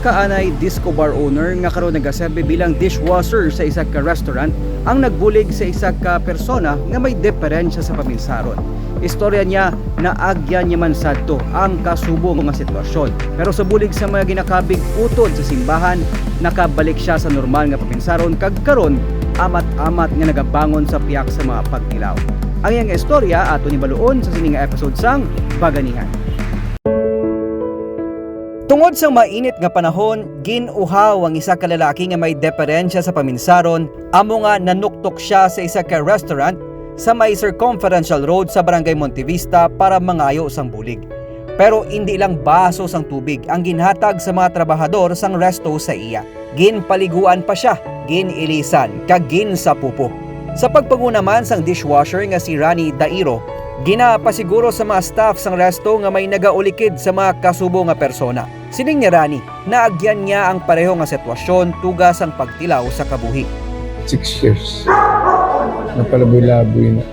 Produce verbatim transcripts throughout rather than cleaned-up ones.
Anay disco bar owner nga karon nagaserbi bilang dishwasher sa isa ka restaurant ang nagbulig sa isa ka persona nga may diperensya sa paminsaron. Istorya niya, naagyan niya man sadto ang kasubo nga sitwasyon. Pero sa bulig sa mga ginakabig utod sa simbahan, nakabalik siya sa normal nga paminsaron kag karon amat-amat nga nagabangon sa pihak sa mga pagtilaw. Ang iyang istorya ato ni baluon sa sini nga episode sang Baganihan. Tungod sa mainit nga panahon, gin-uhaw ang isa ka lalaki nga may deperensya sa paminsaron, amo nga nanuktok siya sa isa ka restaurant sa may Circumferential Road sa Barangay Montevista para mangayo sang bulig. Pero indi lang baso sang tubig ang ginhatag sa mga trabahador sang resto sa iya. Ginpaliguan pa sia, gin-ilisan, kag ginsapupo. Sa pagpanguna man sang dishwasher nga si Rani Dairo, ginapasiguro sa mga staff sang resto nga may nagaulikid sa mga kasubo nga persona. Siling ni Rani, naagyan niya ang pareho nga sitwasyon tuga sang pagtilaw sa kabuhi. Six years. Napalaboy-laboy na.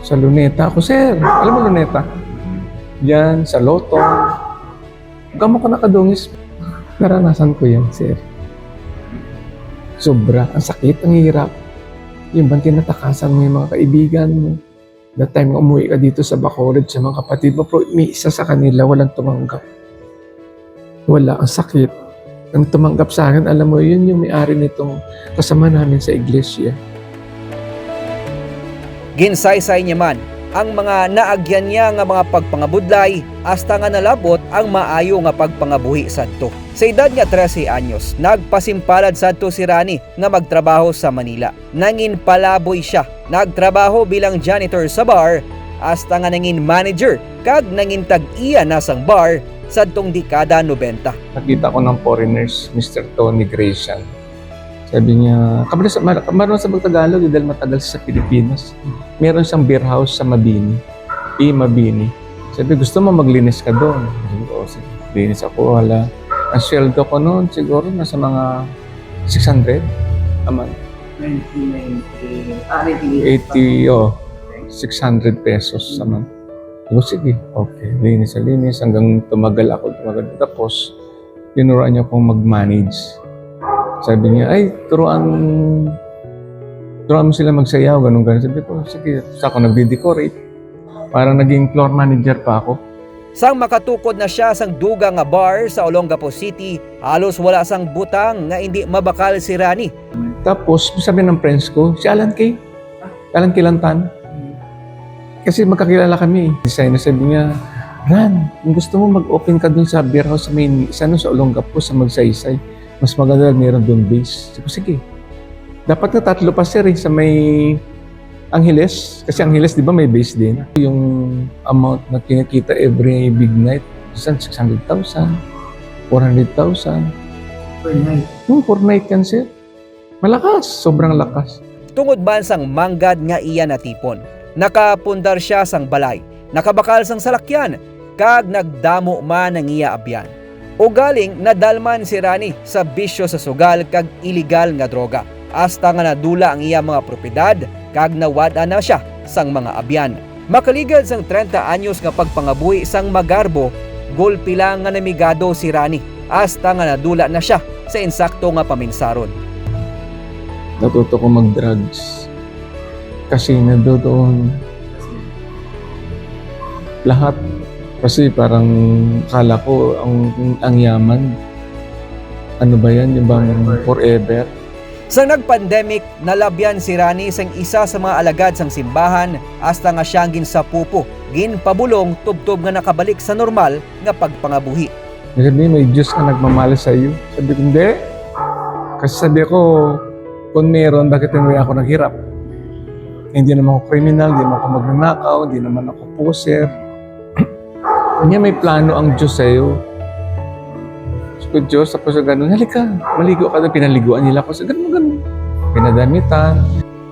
Sa Luneta ako, sir. Alam mo Luneta? Yan, sa Lotong. Kamo ko nakadungis. Naranasan ko yan, sir. Sobra. Ang sakit, ang hirap. Yung bang tinatakasan mo yung mga kaibigan mo. That time nga umuwi ka dito sa Bacolod sa mga kapatid mo, pero may isa sa kanila walang tumanggap. Wala, ang sakit. Ang tumanggap sa akin, alam mo, yun yung may-ari nitong kasama namin sa iglesia. Ginsaysay niya man ang mga naagyan niya nga mga pagpangabudlay hasta nga nalab-ot ang maayo nga pagpangabuhi sadto. Sa edad nga trese anyos, nagpasimpalad sadto si Rani nga magtrabaho sa Manila. Nangin palaboy sia. Nagtrabaho bilang janitor sa bar hasta nga nangin manager kag nangin tag-iya na sang bar sadtong dekada nobenta. Nakita ko ng foreigners, Mister Tony Gracian. Sabi niya, kamarunong sa, mar- kamarunong sa magtagalog dahil matagal sa Pilipinas. Meron siyang beer house sa Mabini. E. Mabini. Sabi, gusto mo maglinis ka doon? Sabi ko, "Oh, sige, linis ako." Wala. Ang sweldo ko noon, siguro nasa mga six hundred a month. Nineteen ninety, ah, nineteen eighty. Eighty, oh. Six hundred pesos a month. Sabi ko, sige, okay. Linis sa linis. Hanggang tumagal ako, tumagal. Tapos, tinuruan niya akong mag-manage. Sabi niya, "Ay, turuan, turuan mo sila magsayaw, ganun, ganun." Sabi ko, "Sige." Tapos ako nagdi-decorate. Parang naging floor manager pa ako. Sang makatukod na siya sang dugang nga bar sa Olongapo City, halos wala sang butang nga indi mabakal si Rani. Tapos, sabi ng friends ko, "Si Alan Kay? Alan Kay Lantan?" Kasi magkakilala kami. Designer, sabi niya, "Ran, kung gusto mo mag-open ka dun sa beer house sa may, sa, ano, sa Olongapo, sa Magsaysay, mas maganda, meron dun base." Sabi ko, "Sige." Dapat nga tatlo pa, sir, eh, sa may Angeles. Kasi Angeles, di ba, may base din. Yung amount na kinikita every big night, minsan six hundred thousand, four hundred thousand. Per night? Hmm, per night yan, sir. Malakas, sobrang lakas. Tungod man sang manggad nga iya natipon, nakapundar sia sang balay, nakabakal sang salakyan, kag nagdamo man ang iya abyan. Ugaling nadalman si Rani sa bisyo sa sugal kag iligal nga droga, hasta nga nadula ang iya mga propiedad kag nawad-an na sia sang mga abyan. Makaligad sang trenta anyos nga pagpangabuhi sang magarbo, gulpi lang nga namigado si Rani hasta nga nadula na sia sa insakto nga paminsaron. Natuto ko mag-drugs kasi nandoon lahat. Kasi parang akala ko ang, ang yaman, ano ba yan, yung bang forever? Sa nag-pandemic, nalabyan si Rani sang isa sa mga alagad sang simbahan hasta nga siya ang ginsapupo, ginpabulong tubtob nga nakabalik sa normal nga pagpangabuhi. Sabi, "May Diyos nga nagmamahal sa iyo." Sabi ko, "Hindi." Kasi sabi ko, "Kung meron, bakit hindi ako naghirap? Hindi naman ako kriminal, hindi naman ako magnanakaw, hindi naman ako poser." Niya may plano ang Diyos sa iyo. Sabi ko, "Diyos," tapos sa ganun, "Halika, maligo ka doon." Pinaliguan nila ako sa ganun, ganun. Pinadamitan.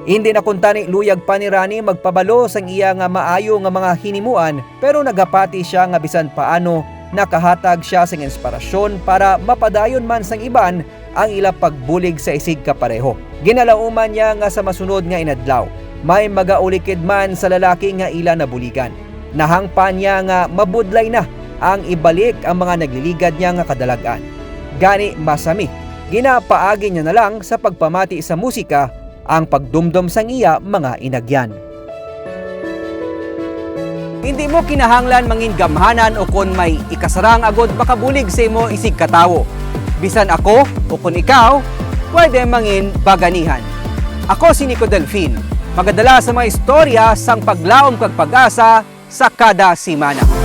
Hindi na kuntani luyag pa ni Rani magpabalo sang iya nga maayo nga mga hinimuan, pero nagapati siya nga bisan paano nakahatag siya sing inspirasyon para mapadayon man sang iban ang ila pagbulig sa isig kapareho. Ginalauman niya nga sa masunod nga inadlaw, may magaulikid man sa lalaki nga ila nabuligan. Nahangpan niya nga mabudlay na ang ibalik ang mga nagliligad niya nga kadalag-an. Gani masami, ginapaagi niya na lang sa pagpamati sa musika ang pagdumdom sang iya mga inagyan. Hindi mo kinahanglan mangin gamhanan o kon may ikasarang agod makabulig sa imo isig katawo. Bisan ako o kon ikaw, pwede mangin baganihan. Ako si Nico Delfin, magadala sa mga istorya sang paglaom kag pag-asa sa kada semana.